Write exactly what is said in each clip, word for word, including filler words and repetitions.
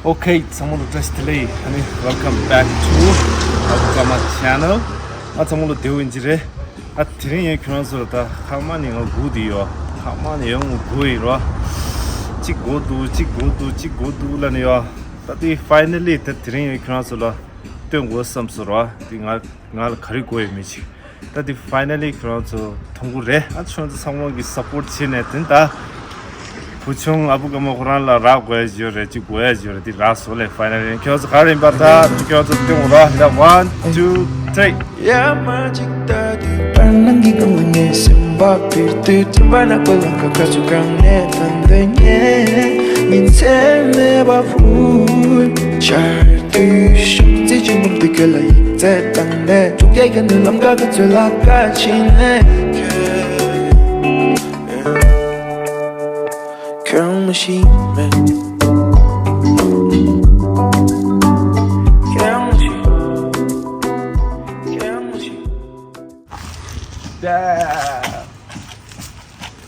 Okay, ཚང་མ་ལ་བཀྲ་ཤིས་བདེ་ལེགས། ཨ་ནི། Welcome back to our Kama channel. ཨ། ཚང་མ་ལ་བདེ་པོ་ཡིན་གྱི་རེད། ཨ། དེ་རིང་ཡང་ཁྱོད་རང་ཚོ་ལ་ད་ཁ་མ་ནི་ང་སྒུག་བསྡད་ཡོད། ཁ་མ་ནི་ཡང་སྒུག་ཡིན་རོ། གཅིག་དགོས་འདུག་གཅིག་དགོས་འདུག་གཅིག་དགོས་འདུག་ལབ་ནི་ཡོད། ད་དེ་finally ད་དེ་རིང་ཡང་ཁྱོད་རང་ཚོ་ལ་སྟོན་དགོས་བསམ་སོང་རོ། དེ་ང་ང་ལ་ག་རེ་དགོས་ཡོད་མེད་ཅིག་ད་དེ་finally ཁྱོད་རང་ཚོ་མཐོང་གི་རེད། ཨ། ཁྱོད་ཚོ་ཚང་མ་གི་support བྱས་ནས་དེ་ད། བུ་ཆུང་ཨ་བུ་ཀརྨ་ཁོ་རང་ལ་རག་དགོས་ཡ་ཅིག་ཡོད་རེད། ཅིག་དགོས་ཡ་ཅིག་ཡོད་རེད། དེ་རག་སོང་ལེ། Finally ཁྱོད་ཚོ་ག་རེ་ཡིན་པ་ད་ཁྱོད་ཚོ་སྟོན་དགོས་ར། ད་one, two, three. ཡ་མ་ཅིག་ད་དུས་པར་ནང་གི་སྒང་ནས་སེམས་པ་པིར་དུས་སེམས་པ་ནག་པོ་ལམ་ཁ་ཁ་ཚུར་གང་ནས་ཐོན་འདོད་ཉེ་ཉིན་མཚན་མེད་པ་ཕུལ་ཆར་དུས་ཤོག་རྩེ་ཆེན་པོ་འདི་ག་ལ་ཡིག་ཚད་བཏང་ནས་ཚུགས་རྒྱལ་ག་ནུ་ལམ་ཁ་ཁ་ཚུར་ལ་ཁ་ཕྱིན་ནས། ཁྱོད་མ་ཤེས་མེད། ཁྱོད་མ་ཤེས། ཁྱོད་མ་ཤེས།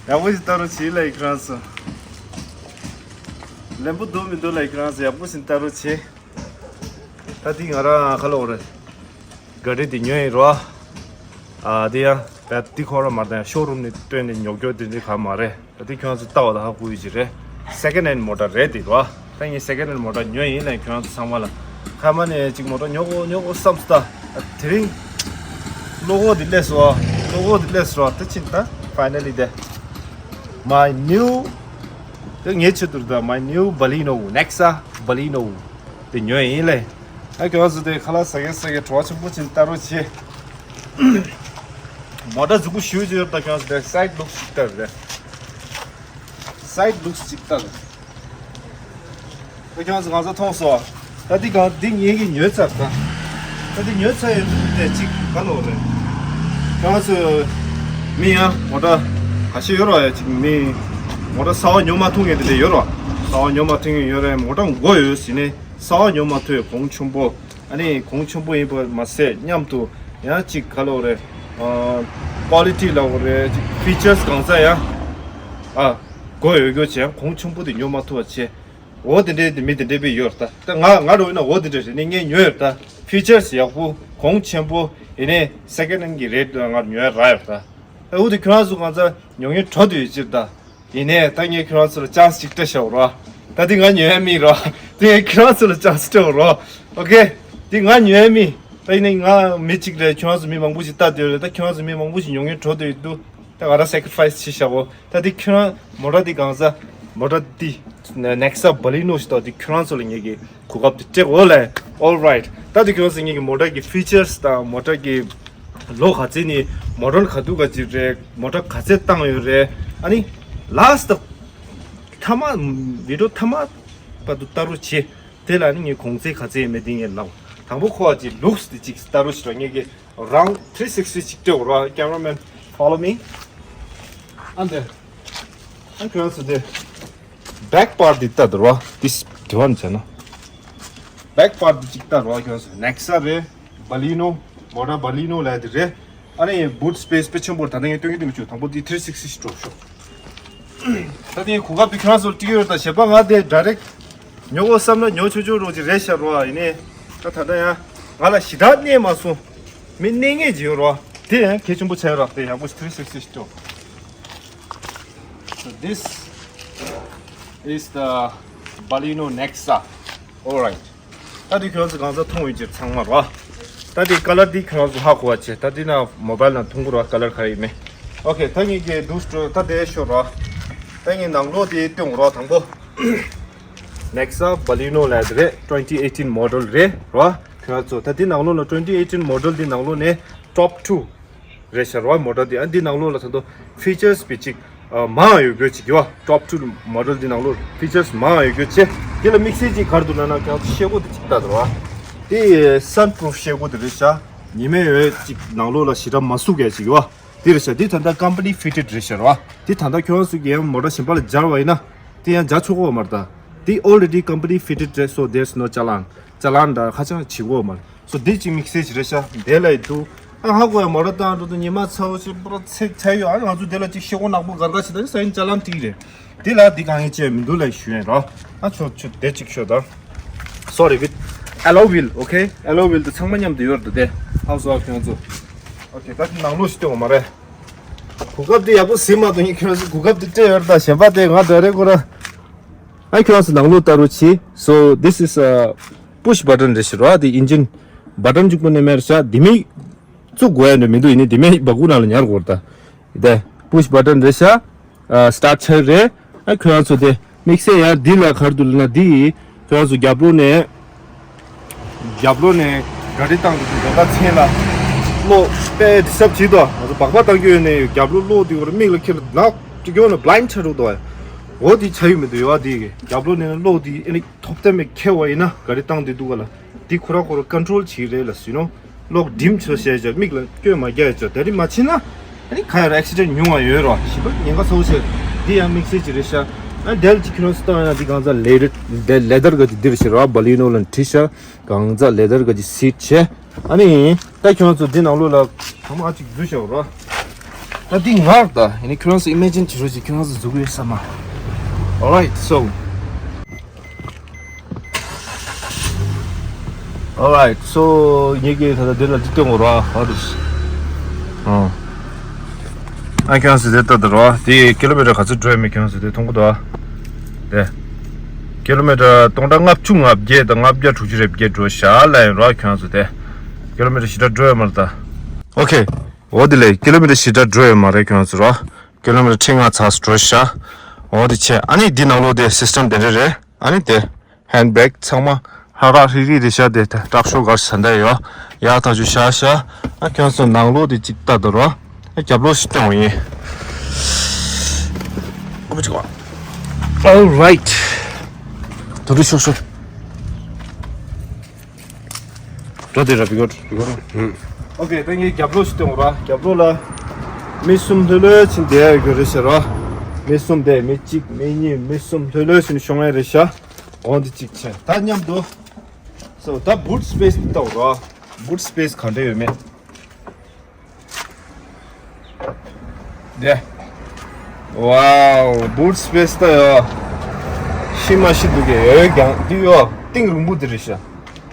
ཡག་པོ་ཞིག་ལྟ་རོགས་བྱེད་ལ་ཡིག་རང་སོ། ལན་པོ་འདུག་མི་འདུག་ལ་ཡིག་རང་སོ། ཡག་པོ་ཞིག་ལྟ་རོགས་བྱེད། ད་འདི་ང་རང་ཁ་ལོ་རེད། ག་རེ་དེ་ཉོས་ཡིན་རོ། ཨ། དེ་ཡང་བད་དེ་ཁོ་ར་མ་དང་ཤོ་རུམ་ནས་བཏོན་ནས་ཉོ་རྒྱུ་དེ་འདྲ་ག་མ་རེད། ད་དེ་ཁྱོད་ཚོ་ལྟ་བ་ད་ཧ་གོ་ཡི་ཅི་རེད། Second hand motor རེད་དེ་རོ། ད་ངས་second hand motor ཉོས་ཡིན་ལ་ཁྱོད་ཚོ་ཚང་མ་ལ། ཁ་མ་ནས་ཅིག་མོ་ཊ་ཉོ་གོ་ཉོ་གོ་བསམ་སོང་། ད་དེ་རིང་བློ་ཁོག་དེ་སླེབས་སོང་། བློ་ཁོག་དེ་སླེབས་སོང་། ད་ཕྱིན་ད་finally དེ། My new དེ་ངའི་ཆེད་དུ་ད་my new Baleno, Nexa Baleno དེ་ཉོས་ཡིན་ལེ། ཨ། ཁྱོད་ཚོ་དེ་ཁ་ལག་ཟ་གི་ཟ་གི་བྲོ་བ་ཆེན་པོ་ཅིག་ལྟ་རོགས་བྱེད། མོ་ཊ་གཟུགས་པོ་ཞུ་རྒྱུ་ཡོད་ད། ཁྱོད་ཚོ་དེ་side looks ཅིག་ལྟ་རེད། Side looks ཅིག་ལྟ་རེད། ད་ཁྱོད་ཚོ་གང་ས་མཐོང་སོང་། ད་འདི་གང་འདི་ངེད་ཀྱིས་ཉོས་ཚར་ད། ད་འདི་ཉོས་ཚར་ཡོད་དུས་དེ་ཅིག་ག་ལོག་རེད། ཁྱོད་ཚོ་མི་ཡང་མོ་ཊ་ཁ་ཤས་ཡོད་རོགས་ཡ། ཅིག་མི་མོ་ཊ་གསར་པ་ཉོ་མ་ཐུབ་མཁན་དེ་འདྲ་ཡོད་རོགས། གསར་པ་ཉོ་མ་ཐུབ་མཁན་ཡོད་རེད། མོ་ཊ་མགོ་ཡོད་ཟེར་ནས་གསར་པ་ཉོ་མ་ཐུབ་གོང་ཆུང་པོ། ཨ་ནི་གོང་ཆུང་པོ་ཡིན་པ་མ་ཟད་མཉམ་དུ་ཡང་ཅིག་ག་ལོག་རེད། ཨ། quality ལབ་དགོས་རེད། ཅིག་features གང་ས་ཡང་ཨ་མགོ་ཡོད་རྒྱུ་བྱས། གོང་ཆུང་པོ་དེ་ཉོ་མ་ཐུབ་པ་བྱས། འོ་དེ་འདྲའི་དེ་མི་དེ་འདྲའི་པའི་ཡོད་རེད་ད། ད་ང་ང་རོ་ཡིན་ན་འོ་དེ་འདྲ་རེད་ནི་ངས་ཉོས་ཡོད་ད། features ཡག་པོ་གོང་ཆེན་པོ་ཡིན་ནའི་second hand གི་rate ང་ཉོས་རག་ཡོད་ད། ཨ། འོ་དེ་ཁྱོད་རང་ཚོ་གང་ཚ་ཉོ་ཉོ་འགྲོ་དུས་ཡོད་ཅིར་ད། ཡིན་ནའི་ད་ངས་ཁྱོད་རང་ཚོ་ལ་chance ཅིག་སྤྲད་ཤག་རོ། ད་འདི་ང་ཉོ་ཡ་མིན་རོ། དེ་ངས་ཁྱོད་རང་ཚོ་ལ་chance སྤྲད་རོ། Okay དེ་ང་ཉོ་ཡ་མིན། ད་ཡིན་ནའི་ང་མི་གཅིག་རེད། ཁྱོད་རང་ཚོ་མི་མང་པོ་ཞིག་ལྟ་དུས་རེད། ད་ཁྱོད་རང་ཚོ་མི་མང་པོ་ཞིག་ཉོ་ཉོ་འགྲོ་དུས་འདུག་ད་ང་རང་sacrifice བྱེད་ཤག་འོ། ད་འདི་ཁྱོད་རང་མོ་ཊ་འདི་གང་ས་མོ་ཊ་འདི་Nexa Baleno ཞིག་ད་འདི་ཁྱོད་རང་ཚོ་ལ་ངེད་ཀྱི་གོ་སྐབས་དེ་སྤྲད་འོ་ལེ། Alright ད་འདི་ཁྱོད་རང་ཚོ་ངེད་ཀྱི་མོ་ཊ་གི་features དང་མོ་ཊ་གི་ལོ་ག་ཚད་ནི་མོ་ཊ་ག་དུས་ག་ཅིག་རེད། མོ་ཊ་ག་ཚད་བཏང་ཡོད་རེད། ཨ་ནི་last མཐའ་མ་video མཐའ་མ་བར་དུ་ལྟ་རོགས་བྱེད། དེ་ལ་ནི་ངས་གོང་ཚད་ག་ཚད་ཡོད་མེད་དེ་ངས་ལབ། དང་པོ་ཁོ་བ་ཅིག་looks དེ་ཅིག་ལྟ་རོགས་ཞེས་ངེད་ཀྱི་རང་three sixty ཅིག་སྤྲད་རོགས། Cameraman follow me. ཨ་འདི། ཨ་ཁྱོད་ཚོ་དེ་back part དེ་ལྟ་དུ་རོགས། this དེ་བ་ནི་བྱས་ན། back part དེ་ཅིག་ལྟ་རོགས། ཁྱོད་ཚོ་Nexa རེད། Baleno མོ་ཊ་Baleno ལབ་དེ་རེད། ཨ་ནི་boot space དཔེ་ཆེན་པོ་ད་ལྟ་ངས་སྟོན་གྱི་འདུག་ཅུ། དང་པོ་དེ་three sixty ཞིག་འགྲོ་ཤོག་ད་དེ་གོ་སྐབས་དེ་ཁྱོད་རང་ཚོར་སྤྲད་ཡོད་ད། ཞེས་པ་ང་དེ་direct ཉོ་དགོས་བསམ་ན་ཉོ་ཆོག་ཆོག་རོགས་ཅིག་རེད་ཤག་རོ། ཡིན་ནའི་ད་ད་ལྟ་ཡང་ང་ལ་ཞེ་དྲག་གནས་མ་སོང་། མི་གནས་ངེས་ཅིག་ཡོད་རོ། དེ་ཡང་གལ་ཆེན་པོ་ཆགས་རོགས། དེ་ཡག་པོ་three sixty ཞིག་འགྲོ། So this is the Baleno Nexa. Alright. ད་དེ་ཁྱོད་ཚོ་གང་ཚ་མཐོང་ཡོད་ཅེས་ཚང་མ་རོ། ད་དེ་color དེ་ཁྱོད་ཚོ་ཧ་གོ་བ་བྱེད། ད་དེ་ན་mobile ནང་མཐོང་གི་རོ། color ག་རེ་ཡིན་མིན། Okay ད་ངེད་ཀྱི་འདུག་སྤྲོ་ད་དེ་ཤོ་རོ། ད་ངེད་ནང་ལོགས་དེ་སྟོན་རོ། དང་པོ་Nexa Baleno ལབ་དེ་རེད། twenty eighteen model རེད་རོ། ཁྱོད་ཚོ་ད་དེ་ནང་ལོགས་ལ་twenty eighteen model དེ་ནང་ལོགས་ནས་top two རེད་ཤག་རོ། མོ་ཊ་འདི་ཨ་འདི་ནང་ལོགས་ལ་ད་དུང་features པི་ཅིག་ཨ་མང་ཡོད་དགོས་ཅིག་ཡོད། top two model འདི་ནང་ལོགས་features མང་ཡོད་དགོས་ཆེ། འདི་ལ་དམིགས་བསལ་ཅིག་ག་རེ་འདུག་ལབ་ན་ཁྱོད་ཚོ་ཤེལ་སྒོ་འདི་ཅིག་ལྟ་དང་རོ། འདི་sunroof ཤེལ་སྒོ་འདི་རེད་ཤག་ཉི་མ་ཡོད་ཅིག་ནང་ལོགས་ལ་ཞེ་དྲག་མ་ཟུག་ཡ་ཅིག་ཡོད། འདི་རེད་ཤག་འདི་ད་ལྟ་company fitted རེད་ཤག་རོ། འདི་ད་ལྟ་ཁྱོད་ཚོ་གི་ཡང་མོ་ཊ་གཞན་པ་ལ་སྦྱར་བ་ཡིན་ན་འདི་ཡང་སྦྱར་ཆོག་གི་ཡོད་མ་རེད་ད། འདི་already company fitted རེད། so there's no challan. challan ད་ཧ་ཅང་བྱེད་ཀྱི་ཡོད་མ་རེད། So འདི་གཅིག་དམིགས་བསལ་ཅིག་རེད་ཤག་འདི་ལ་ཡི་འདུག་ཨ་ཧ་གོ་ཡ་མོ་ཊ་བཏང་འགྲོ་དུས་ཉི་མ་ཚ་བོ་ཞིག་པུ་ར་ཚེག་ཚ་ཡོད། ཨ་ང་ཚོ་འདི་ལ་གཅིག་ཤེལ་སྒོ་ནག་པོ་གར་གར་བྱེད་ད་ས་ཡིན་ཅ་ལན་ཏིག་རེད། འདི་ལ་འདི་གང་ཡིན་ཅེས་མི་འདུག་ལ་ཞུ་ཡིན་རོ། ཨ་ཆོ་ཆོ་དེ་གཅིག་ཤོད་ད། Sorry, with alloy wheel, okay? Alloy wheel དེ་ཚང་མ་མཉམ་དུ་ཡོད་རེད་དེ། ཧང་སོ་ཨ་ཁྱོད་ཚོ། Okay, ད་ནང་ལོགས་ཤིག་སྟོན་འོང་མ་རེད། གོ་སྐབས་དེ་ཡག་པོ་ཟིན་མ་གཏོགས་ངས་ཁྱོད་ཚོ་གོ་སྐབས་དེ་སྤྲད་ཡོད་རེད། ད་གཞན་པ་དེ་ང་འདྲ་རེད་ཁོ་ར། ཨ་ཁྱོད་ཚོ་ནང་ལོགས་ལྟ་རོགས་གྱིས། So this is a push button རེད་ཤི་རོ། དེ་engine button གཅིག་པོ་ནས་མེད་རེད་ཤག་དེ་མིག་བཙུགས་དགོས་ཡ་འདྲ་མི་འདུག་ཡིན་ནའི་དེ་མིག་སྦ་ཁུག་ནང་ལ་ཉར་དགོས་རེད་ད། དེ་push button རེད་ཤག་ཨ་start ཆགས་རེད། ཨ་ཁྱོད་རང་ཚོ་དེ་དམིགས་བསལ་ཡར་འདི་ལ་ག་རེ་འདུག་ལབ་ན། འདི་ཁྱོད་རང་ཚོ་རྒྱབ་ལོགས་ནས། རྒྱབ་ལོགས་ནས་ག་རེ་བཏང་འདུག་འདི་ལ་མཚན་ལ་གློག་དཔེ་disturb བྱེད་དོ། ང་ཚོ་སྦག་སྦག་བཏང་རྒྱུ་ཡོད་ནས་རྒྱབ་ལོགས་གློག་འདི་བར་མིག་ལ་ཁྱེར་ལ་ནག་ཅིག་ཡོང་ན་blind ཆགས་འགྲོ་འདུག་འོ་དེ་ཆགས་ཡོད་མི་འདུག་ཡོད་དེ་རྒྱབ་ལོགས་ནས་གློག་དེ་ཨ་ནི་ཐོབ་ཐང་མེད་ཁྱེར་བ་ཡིན་ན་ག་རེ་བཏང་འདི་འདུག་ག་ལ། འདི་ཁོ་ར་ཁོ་ར་control བྱེད་རེད་ལ་ཟིན་ནོ། གློག་ཌིམ་བྱོས་བྱས་བྱས་མིག་ལ་སྐྱོན་མ་རྒྱག་བྱས། དེ་རིགས་མ་བྱེད་ན་ཨ་ནི་ག་ཡ་ར་accident ཉུང་བ་ཡོད་རོ། ཞིབ་པ་ཉེན་ཁ་ཚ་བོ་ཆེ། འདི་ཡང་དམིགས་བསལ་ཅིག་རེད་ཤག་ཨ་དེ་ལ་ཅིག་ཁྱོད་རང་ཚོ་ལྟ་ཡོང་ན་འདི་གང་ཚ་ལེ་རི་ལེ་ལེ་དར་ག་ཅིག་འདིར་ཤི་རོ། བ་ལི་ནོ་ལ་བྲིས་ཤག་གང་ཚ་ལེ་དར་ག་ཅིག་seat བྱས། ཨ་ནི་ད་ཁྱོད་རང་ཚོ་འདི་ནང་ལོགས་ལ་ཚང་མ་ཅིག་འཛུལ་བྱ་རོ། ད་འདི་ངར་ད་ཡིན་ནི་ཁྱོད་རང་ཚོ་imagine བྱེད་རོགས་ཅིག་ཁྱོད་རང་ཚོ་འཛུལ་གི་ཡོད་ས་མ། Alright, so Alright, so ངེད་ཀྱིས་ད་ལྟ་འདི་ལ་འདི་སྟོན་དགོས་ར། What is? ཨ་ཁྱོད་ཚོ་འདི་ལྟ་དུ་ར། དེ་ཀི་ལོ་མི་ཊར་ག་ཚོད་འགྲོ་ཡ་མེད་ཁྱོད་ཚོ་དེ་མཐོང་གི་འདུག་ཨ། དེ་ཀི་ལོ་མི་ཊར་སྟོང་ཕྲག་ལྔ་བཅུ་ང་བརྒྱད་དང་ལྔ་བརྒྱ་དྲུག་ཅུ་རེ་བརྒྱད་འགྲོ་ཤག་ལབ་ཡིན་ར་ཁྱོད་ཚོ་དེ། ཀི་ལོ་མི་ཊར་ཞེ་དྲག་འགྲོ་ཡ་མ་རེད་ད། Okay, འོ་དེ་ལས་ཀི་ལོ་མི་ཊར་ཞེ་དྲག་འགྲོ་ཡ་མ་རེད་ཁྱོད་ཚོ་ར། ཀི་ལོ་མི་ཊར་ཁྲི་ལྔ་ཙམ་འགྲོ་ཤག་འོ་དེ་བྱས། ཨ་ནི་འདི་ནང་ལོགས་དེ་སི་སི་ཊམ་དེ་འདྲ་རེད། ཨ་ནི་དེ་ཧེན་ཌི་བེག་ཚང་མ་ཧ་ར་ཧྲི་རི་རེད་ཤག་དེ་ད་ཀྲབ་ཤོ་གར་ས་འདྲ་ཡོད། ཡག་ཐག་ཆོད་ཤག་ཤག་ཨ་ཁྱོད་ཚོ་ནང་ལོགས་དེ་གཅིག་ལྟ་དུ་རོ། ཨ་རྒྱབ་ལོགས་ཤིག་སྟོན་འོང་ཡིན། ཨོ་རའིཊ། དུ་རུ་ཤོག་ཤོག་འགྲོ་དེ་ར་བི་གོ་བི་གོ། ཨོ་ཀེ། ད་ངས་རྒྱབ་ལོགས་ཤིག་སྟོན་ར། རྒྱབ་ལོགས་ལ་མི་གསུམ་ལྷོད་ལྷོད་ཕྱིན་བསྡད་ཡོད་རེད་ཤག་ར། མི་གསུམ་དེ་མི་གཅིག་མི་གཉིས་མི་གསུམ་ལྷོད་ལྷོད་ཕྱིན་ཤོང་ཡ་རེད་ཤག་འོང་དེ་གཅིག་བྱས་ད་མཉམ་དུ། སོ་ད་boot space འདི་ལྟ་བུ་ར། Boot space ག་འདྲ་ཡོད་མེད། དེ། Wow, boot space ད་ཡོ། ཤི་མ་ཤི་འདུག་གེ་ཡོ་ཡོ་ཀྱང་འདི་ཡོ། གཏིང་རིང་པོ་འདི་རེད་ཤག་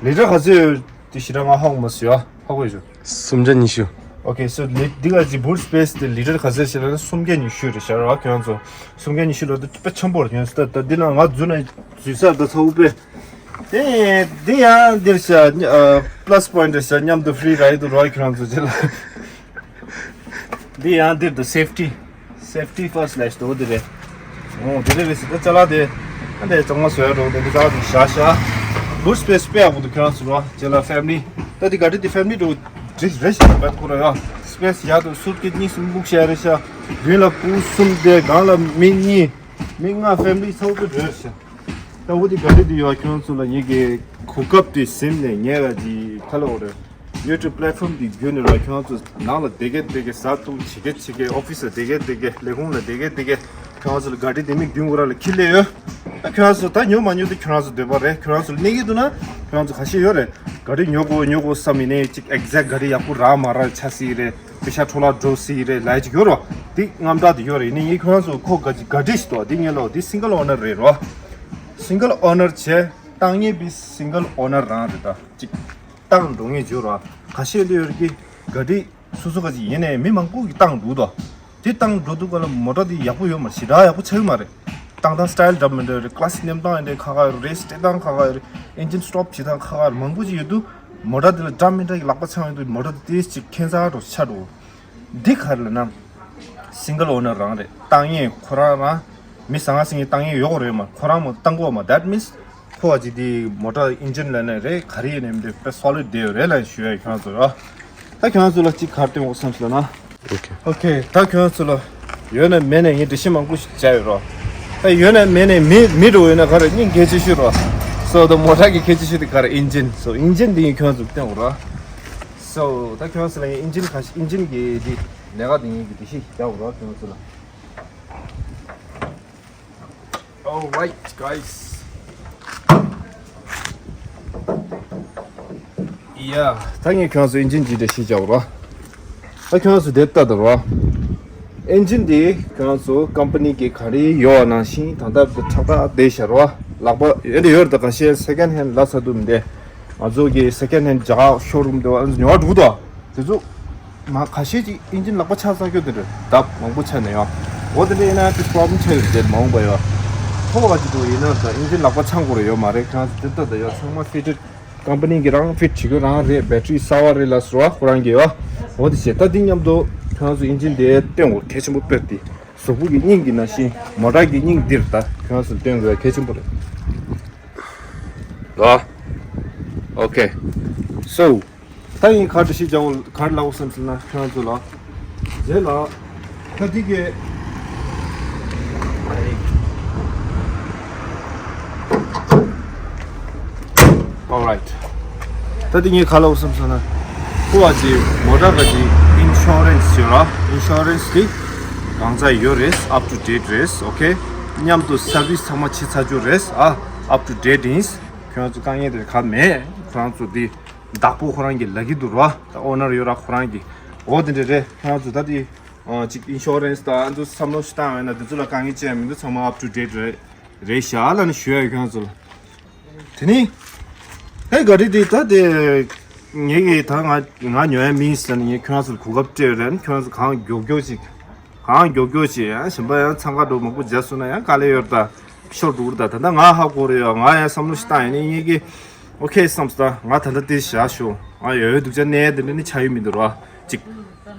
ལི་ཊར་ག་ཚོད་ཡོད་དེ་ཞེ་དྲག་ང་ཧ་གོ་མ་སོང་ཡོ། ཧ་གོ་ཡོད་ཤག་སུམ་བརྒྱ་ཉི་ཤུ། ཨོ་ཀེ། སོ་ལི་འདི་ག་ཅི་boot space དེ་ལི་ཊར་ག་ཚོད་ཞེ་ལ་ན་སུམ་བརྒྱ་ཉི་ཤུ་རེད་ཤག་ར། ཁྱོད་ཚོ་སུམ་བརྒྱ་ཉི་ཤུ་ལ་དུ་དཔེ་ཆེན་པོ་རེད། ཁྱོད་ཚོ་ད་ད་འདི་ན་ང་འཛུལ་ན་འཛུལ་ས་ད་ཚ་བོ་དཔེ། དེ་དེ་ཡང་འདིར་ཤ་ཨ་plus point རེད་ཤ། མཉམ་དུ་free ride རོགས་ཁྱོད་རང་ཚོ་ཅི་ལ། འདི་ཡང་འདིར་དུ་safety, safety first ལས་དོ་དེ་རེད། ཨོ་དེ་རེད་རེད་ཟེར་ད་ཅ་ལག་དེ་ཨ་འདྲ་གཙང་མ་བཟོ་ཡ་འགྲོ་དེ་འདི་ཅ་ལག་དེ་བཞག་ཤ། boot space དཔེ་ཡག་པོ་འདུག་ཁྱོད་རང་ཚོ་རོགས་ཅི་ལ་family ད་འདི་ག་འདྲ་འདི་family འགྲོ་འདྲ་རེད་ཤ། བད་ཁོ་ར་ཡ་space ཡག་འདུག་སུཊ་ཀེས་གཉིས་གསུམ་བླུགས་ཤ་རེད་ཤ། མདུན་ལ་བུ་གསུམ་དེ་སྒང་ལ་མི་གཉིས། མི་ལྔ་family ཚོགས་ཀྱི་འགྲོ་ཤག་ད་འུ་དེ་ག་རེ་དེ་ཡོད་ཁྱོད་ཚོ་ལ་ངེད་ཀྱི་གོ་སྐབས་དེ་ཟིན་ནས་ངས་ལ་དེ་ཁ་ལོ་རེ་YouTube platform དེ་བརྒྱུད་ནས་ལ་ཁྱོད་ཚོ་ནང་ལ་བསྡད་གེ་བསྡད་གེ་ཟ་འཐུང་བྱེད་གེ་བྱེད་གེ་ཨོ་ཕི་སི་ལ་བསྡད་གེ་བསྡད་གེ་ལས་ཁུངས་ལ་བསྡད་གེ་བསྡད་གེ་ཁྱོད་ཚོ་ལ་ག་རེ་དེ་མིག་མདུན་གུ་ར་ལ་ཁྱི་ལས་ཡོད། ད་ཁྱོད་ཚོ་ད་ཉོ་མ་ཉོ་དེ་ཁྱོད་ཚོ་འདོད་པ་རེད། ཁྱོད་ཚོ་ལ་གནས་ཀྱི་འདུག་ན་ཁྱོད་ཚོ་ཁ་ཤས་ཡོད་རེད། ག་རེ་ཉོ་དགོས་ཉོ་དགོས་བསམ་ཡིན་ནའི་ཅིག་exact ག་རེ་ཡག་པོ་རག་མ་རག་ཆ་སྲིད་རེད། པེ་ཤ་འཕྲོ་བརླག་འགྲོ་སྲིད་རེད་ལབ་ཅིག་ཡོད་རོ། འདི་དངངས་སྐྲག་དེ་ཡོད་རེད། ཡིན་ནའི་ངས་ཁྱོད་རང་ཚོ་ཁོ་ག་ཅི་ག་འདྲ་ཞིག་འདུག་འདི་ངས་ལོ་འདི་single owner རེད་རོ། single owner བྱས་བཏང་མཁན་པའི་single owner རང་རེད། ད་ཅིག་བཏང་འགྲོ་མཁན་བྱོས་རོ། ཁ་ཤས་ལ་ཡོད་རེད་ཀི་ག་འདྲ་སོ་སོ་ག་ཅི་ཡིན་ནའི་མི་མང་པོ་གིས་བཏང་འདུག་དོ། དེ་བཏང་འགྲོ་དུས་ག་ལ་མོ་ཊ་དེ་ཡག་པོ་ཡོད་མ་རེད། ཞེ་དྲག་ཡག་པོ་ཆགས་ཀྱི་མ་རེད། བཏང་སྟངས་སི་ཊལ་འདྲ་མི་འདྲ་རེད། ཀ་ལ་སི་མནན་སྟངས་ཡིན་འདྲ་ཁག་ཁག་རེད། རེས་སྤྲད་སྟངས་ཁག་ཁག་རེད། ཨིན་ཇིན་སི་ཊོབ་བྱེད་སྟངས་ཁག་ཁག་རེད། མང་པོ་ཅིག་ཡོད་དུས་མོ་ཊ་དེ་ལ་འདྲ་མི་འདྲ་གི་ལག་པ་འཆང་ཡོང་དུས་མོ་ཊ་དེ་ཏོག་ཙམ་ཅིག་ཁྱད་མཚར་འདྲ་ཆགས་འགྲོ། འདི་ག་རེ་ལབ་ན། single owner རང་རེད། བཏང་མཁན་ཁོ་རང་རང་། མི་ཟང་ངེ་ཟིང་ངེ་བཏང་མཁན་ཡོད་རེད་མ། ཁོ་རང་མོ་བཏང་གོ་མ། that means ཁོ་བ་ཅིག་དེ་མོ་ཊ་ཨིན་ཇིན་ལ་ནས་རེད་ག་རེ་ཡིན་ནའི་མི་འདུག་དཔེ་སོ་ལིཌ་བསྡད་ཡོད་རེད་ལབ་ཞུ་ཡ་ཁྱོད་ཚོ་ཡོད། ད་ཁྱོད་ཚོ་ལ་གཅིག་ག་རེ་སྟོན་དགོས་བསམ་སོང་ན། ཨོ་ཁེ། ཨོ་ཁེ། ད་ཁྱོད་ཚོ་ལ་ཡོད་ན་མེད་ན་ངས་འགྲེལ་བཤད་མང་པོ་ཞིག་བྱས་ཡོད་རོ། ད་ཡོད་ན་མེད་ན་མི་མི་འགྲོ་ཡོད་ན་ག་རེ་སྙིང་གལ་ཆེ་ཤོས་རོ། སོ་ད་མོ་ཊ་གི་གལ་ཆེ་ཤོས་དེ་ག་རེ་ཨིན་ཇིན། སོ་ཨིན་ཇིན་དེ་ངས་ཁྱོད་ཚོ་སྟོན་དགོས་རོ། སོ་ད་ཁྱོད་ཚོ་ལ་ངས་ཨིན་ཇིན་ག་ཤ་ཨིན་ཇིན་གི་དེ་ལས་ཀ་དེ་ངས་གི་འགྲེལ་བཤད་ཞིག་རྒྱག་དགོས་རོ་ཁྱོད་ཚོ་ལ། Alright, guys. Yeah, ད་ངས་ཁྱོད་ཚོ་ཨིན་ཇིན་ཅིག་འདྲ་ཞིག་བྱའོ་ར། ད་ཁྱོད་ཚོ་དེ་ལྟ་དང་ར། ཨིན་ཇིན་འདི་ཁྱོད་ཚོ་ཀམ་པ་ནི་གི་ག་རེ་ཡོད་ནང་བཞིན་ད་ལྟ་དུ་ཁྲག་ཁྲག་བསྡད་ཤག་ར། ལག་པ་ཡོད་དེ་ཡོད་རེད། ད་ཁ་ཤས་second hand ལ་ས་དུམ་དེ་ང་ཚོ་གི་second hand ཇག་ཤོ་རུམ་དེ་བ་ཉོ་བ་འགྲོ་གི་འདུག་དེ་ཚོ་མ་ཁ་ཤས་ཅིག་ཨིན་ཇིན་ལག་པ་ཆག་ཚར་རྒྱུ་དེ་འདྲ་ལྡབ་མང་པོ་ཆགས་ནས་ཡོད། འོ་དེ་འདྲ་ཡིན་ན་དེ་problem ཆགས་ཡོད་རེད། མ་འོངས་པ་ཡོད་ཐོག་བ་ཅིག་འདུག་ཡིན་ན་ད་ཨིན་ཇིན་ལག་པ་ཆག་དགོས་རེད་ཡོད་མ་རེད། ཁྱེད་རང་ཚོ་དེ་ལྟ་ད་ཡོད་ཚང་མ་fitted company གི་རང་fit བྱེད་དགོས་རང་རེད། battery གསར་བ་རེད་ལ་ཟུར་བ་ཁོ་རང་གི་ཡོད། འོ་དེ་བྱས་ད་འདི་མཉམ་དུ་ཁྱེད་རང་ཚོ་ཨིན་ཇིན་དེ་སྟོན་དགོས་གལ་ཆེན་པོ་དཔེར་དེ། གཟུགས་པོ་གི་སྙིང་གི་ནང་བཞིན་མོ་ཊ་གི་སྙིང་འདིར་ད་ཁྱོད་ཚོ་སྟོན་དགོས་གལ་ཆེན་པོ་རེད། ལ། Okay. So. ད་ཡིན་ག་འདྲ་ཞིག་ཀྱང་ག་རེ་ལབ་བསམ་ཟེར་ན་ཁྱོད་ཚོ་ལ། རྗེས་ལ། ད་འདི་གི Alright. ད་དེ་ངས་ག་ལབ་བསམ་སོང་ན། ཁོ་བ་ཅིག་མོ་ཊ་ག་ཅིག་insurance ཡོད་ར། insurance དེ་གང་ཚ་ཡོད་རེད། up to date རེད། Okay. མཉམ་དུ་service ཚང་མ་བྱེད་ཚར་རྒྱུ་རེད། ཨ། up to date ཡིན། ཁྱོད་ཚོ་དཀའ་ངལ་དེ་ག་མེད། ཁོ་རང་ཚོ་དེ་བདག་པོ་ཁོ་རང་གི་ལབ་ཀྱི་འདུག་ར། ད་owner ཡོད་ར་ཁོ་རང་གི། འོ་དེ་འདྲ་རེད། ཁྱོད་ཚོ་ད་དེ་ཅིག་insurance དང་ཨ་ཚོ་བསམ་བློ་ཞིག་བཏང་ཡོད་ན་དེ་ཚོ་ལ་དཀའ་ངལ་ཅི་ཡང་མི་འདུག་ཚང་མ་up to date རེད། རེད་ཤག་ལབ་ནས་ཞུ་ཡ་ཡོད་ཁྱོད་ཚོ་ལ། དེ་ནི། ཧེ་ག་རི་དེ་ད་དེ། ངེད་ཀྱིས་ད་ང་ང་ཉོ་ཡ་མིན་ཟེར་ནས་ངས་ཁྱོད་ཚོར་གོ་སྐབས་སྤྲད་ཡོད་རེད། ཁྱོད་ཚོ་གང་མགྱོགས་མགྱོགས་ཅིག་གང་མགྱོགས་མགྱོགས་ཅིག་ཡང་གཞན་པ་ཡང་འཚང་ཁ་འགྲོ་མང་པོ་མཇལ་སོང་ན་ཡང་དཀའ་ལས་ཡོད་ད། ཤོར་འགྲོ་གི་རེད་ད། ད་ལྟ་ང་ཧ་གོ་རེད་ཡ། ང་ཡང་བསམ་བློ་ཞིག་བཏང་ཡིན་ནི་ངེད་ཀྱིས། ཨོ་ཁེ་བསམ་སོང་ད། ང་ད་ལྟ་དེ་བཞག་ཤོག་ང་ཡོད་ཡོད་སྡུག་ཅག་གནས་དེ་འདྲ་ནི་ཆགས་ཡོད་མི་འདུག་ར། ཅིག་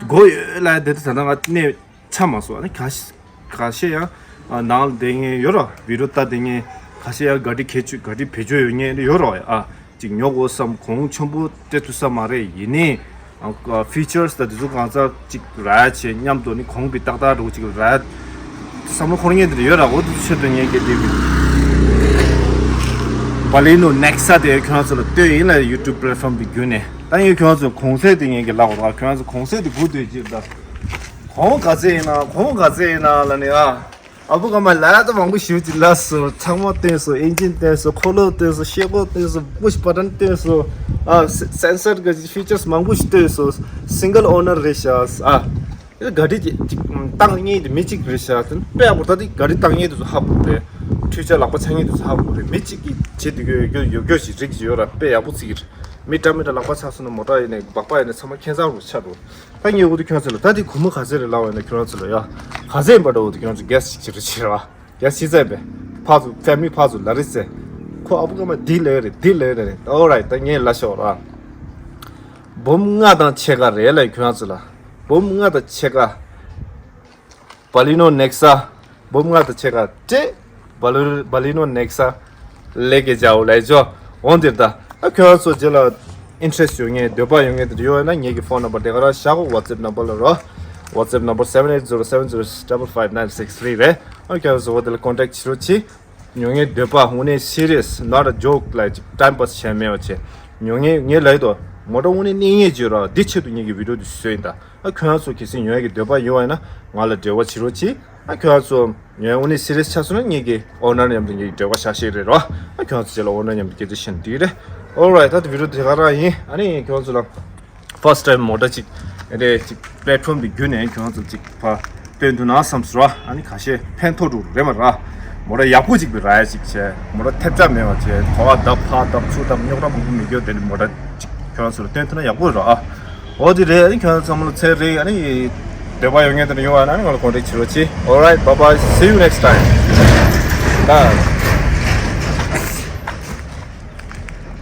སྒོ་ཡོད་ལ་དེ་ད་ད་ང་གནས། ཆ་མ་སོང་། ཨ་ནི་ཁ་ཤས་ཁ་ཤས་ཡང་ཨ་ནང་ལ་བསྡད་མཁན་ཡོད་ར། བི་ཌི་ཡོ་ལྟ་བསྡད་མཁན་ཁ་ཤས་ཡང་ག་འདྲི་གལ་ཆུ་ག་འདྲི་བེད་སྤྱོད་ཡོད་མཁན་ཡོད་ར། ཨ་ཅིག་ཉོ་དགོས་བསམ་གོང་ཆེན་པོ་སྤྲད་ཐུབ་ས་མ་རེད། ཡིན་ནའི་ཨ་ཕི་ཅར་སི་དང་དེ་ཚོ་གང་ཚ་ཅིག་ར་བྱས་མཉམ་དུ་ནི་གོང་གི་ཏག་ཏག་འགྲོ་ཅིག་ར་བསམ་བློ་འཁོར་མཁན་དེ་འདྲ་ཡོད་ར། འོ་དེ་ཚོ་ཆེད་དུ་ངས་གལ་ཏེ་བ་ལི་ནོ་ནེག་ས་དེ་ཁྱོད་རང་ཚོ་ལ་སྟོན་ཡིན་ལ། ཡུ་ཊུབ་པི་ལེ་ཊི་ཕོམ་དེ་བརྒྱུད་ནས་ད་ངས་ཁྱོད་རང་ཚོ་གོང་ཚད་དེ་ངས་གི་ལབ་དགོས་ར། ཁྱོད་རང་ཚོ་གོང་ཚད་དེ་སྒུག་སྡོད་ཅིག་ད། གོང་ག་ཚད་ཡིན་ན་གོང་ག་ཚད་ཡིན་ན་ལ་ནི་ཨ། ཨ་བུ་ག་མ་ལ་ད་མང་པོ་ཞུ་ཅིག་ལ་སོ། ཚང་མ་བཏོན་སོ། ཨིན་ཇིན་བཏོན་སོ། འཁོར་ལོ་བཏོན་སོ། ཤེལ་སྒོ་བཏོན་སོ། པུཤ་བ་ཊན་བཏོན་སོ། ཨ་སེན་སར་གི་ཕི་ཅར་སི་མང་པོ་ཞིག་བཏོན་སོ། སིང་གལ་ཨོ་ནར་རེད་ཤག་ཨ་ག་རི་ཅིག་བཏང་མཁན་དེ་མི་གཅིག་རེད་ཤག་དཔེ་ཡག་པོ། ད་དེ་ག་རི་བཏང་མཁན་དེ་ཚོ་ཧ་གོ་རེད། འཕྲུལ་ཆས་ལག་པ་འཆང་མཁན་དེ་ཚོ་ཧ་གོ་རེད། མི་གཅིག་གིས་བྱེད་དུས་ཡོད་ཡོད་ཡོད་ཅིག་རིགས་ཅིག་ཡོད་ར། དཔེ་ཡག་པོ་བརྩི་གི་རེད། མི་འདྲ་མི་འདྲ་ལག་པ་ཆག་སོང་ན་མོ་ཊ་ཡིན་ནའི་སྦག་པ་ཡིན་ནའི་ཚང་མ་ཁྱད་མཚར་རུ་ཆགས་འགྲོ། ད་ངས་འུ་ཐུག་ཁྱོད་ཚོ་ལ་ད་དེ་སྒོར་མོ་ག་ཚད་རེད་ལབ་པ་ཡིན་ན་ཁྱོད་རང་ཚོ་ལ་ཡ། ག་ཚད་ཡིན་པ་འདྲ། འུ་ཐུག་ཁྱོད་ཚོ་གེ་སི་ཅིག་བྱེད་རོགས་བྱེད་ར། གེ་སི་ཅིག་བཙལ་པས། ཕར་ཚུར་ཕེ་མི་ལི་ཕར་ཚུར་ལ་རེ་བཙལ། ཁོ་ཨ་བུ་ཀ་མ་འདི་ལས་རེད་འདི་ལས་རེད། ཨོ་རའིཊ། ད་ངས་ལབ་ཤོག་ར། སྦོམ་ལྔ་དང་ཕྱེད་ཀ་རེད་ལབ་ཁྱོད་རང་ཚོ་ལ། སྦོམ་ལྔ་དང་ཕྱེད་ཀ། བ་ལི་ནོ་ནེག་ས། སྦོམ་ལྔ་དང་ཕྱེད་ཀ་སྤྲད། བ་ལི་བ་ལི་ནོ་ནེག་ས་ལེ་ཀེ་ཇའོ་ལབ་ཅོ། འོ་འདིར་ད། ཨ་ཁྱོད་ཚོ་རྗེས་ལ་ཨིན་ཊི་རེ་སི་ཊི་ཡོད་མཁན་འདོད་པ་ཡོད་མཁན་དེ་འདྲ་ཡོད་ན་ངེད་ཀྱི་ཕོན་ནམ་བར་དེ་ག་རང་བཞག་གོ། ཝ་ཊི་སེབ་ནམ་བར་ལ་རོ། ཝ་ཊི་སེབ་ནམ་བར་seven eight zero seven zero double five nine six three རེད། ཨ་ཁྱོད་ཚོ་འོ་དེ་ལ་ཀོན་ཊེག་བྱེད་རོགས་གྱིས། ཉོ་མཁན་འདོད་པ་དངོས་གནས་སི་རི་ཡས། not a joke like ཊའིམ་པཱ་སི་བྱས་མེད་པ་བྱས། ཉོ་མཁན་ངས་ལབ་ཡོད་དོ། མོ་ཊ་དངོས་གནས་གནས་ངེས་བྱོས་ར། འདི་ཆེད་དུ་ངེད་ཀྱི་བི་ཌི་ཡོ་འདི་བཟོས་ཡིན་ད། ཨ་ཁྱོད་རང་ཚོ་གལ་སྲིད་ཉོ་ཡ་གི་འདོད་པ་ཡོད་པ་ཡིན་ན་ང་ལ་འབྲེལ་བ་བྱེད་རོགས་གྱིས། ཨ་ཁྱོད་རང་ཚོ་ཉོ་ཡ་དངོས་གནས་སི་རི་ཡས་ཆགས་སོང་ན་ངེད་ཀྱི་ཨོ་ནར་མཉམ་དུ་ངེད་ཀྱི་འབྲེལ་བ་བཞག་ཤེས་རེད་རོ། ཨ་ཁྱོད་རང་ཚོ་རྗེས་ལ་ཨོ་ནར་མཉམ་དུ་སྐད་ཆ་བཤད་ན་འགྲིག་རེད། Alright. ད་ལྟ་བི་ཌི་ཡོ་དེ་ག་རང་ཡིན། ཨ་ནི་ཁྱོད་རང་ཚོ་ལ་first time མོ་ཊ་ཅིག་རེད་ཅིག་པི་ལེ་ཊི་ཕོམ་དེ་བརྒྱུད་ནས་ཁྱོད་རང་ཚོ་ཅིག་ཕར་སྟོན་ཐུབ་ན་བསམ་སོང་ར། ཨ་ནི་ཁ་ཤས་ཕན་ཐོགས་འགྲོ་རེད་མ་ར། མོ་ཊ་ཡག་པོ་ཅིག་པའི་ར་ཡ་ཅིག་བྱས། མོ་ཊ་ཐེབས་ཆག་མེད་པ་བྱས། གོ་བ་བརྡབ་ཕར་བརྡབ་ཚུར་བརྡབ་རྙོག་དྲ་མང་པོ་མི་འགྱོ། དེ་ནི་མོ་ཊ་ཅིག་ཁྱོད་རང་ཚོ་ལ་སྟོན་ཐུབ་ན་ཡག་པོ་ར། ཨ་འོ་དེ་རེད། ཨ་ནི་ཁྱོད་རང་ཚང་མ་ལ་ཚེ་རིང་། ཨ་ནི་འདོད་པ་ཡོད་མཁན་དེ་འདྲ་ཡོད་པ་ན་ང་ལ་ཀོན་ཊེག་བྱེད་རོགས་གྱིས། Alright, bye bye, see you next time. Bye.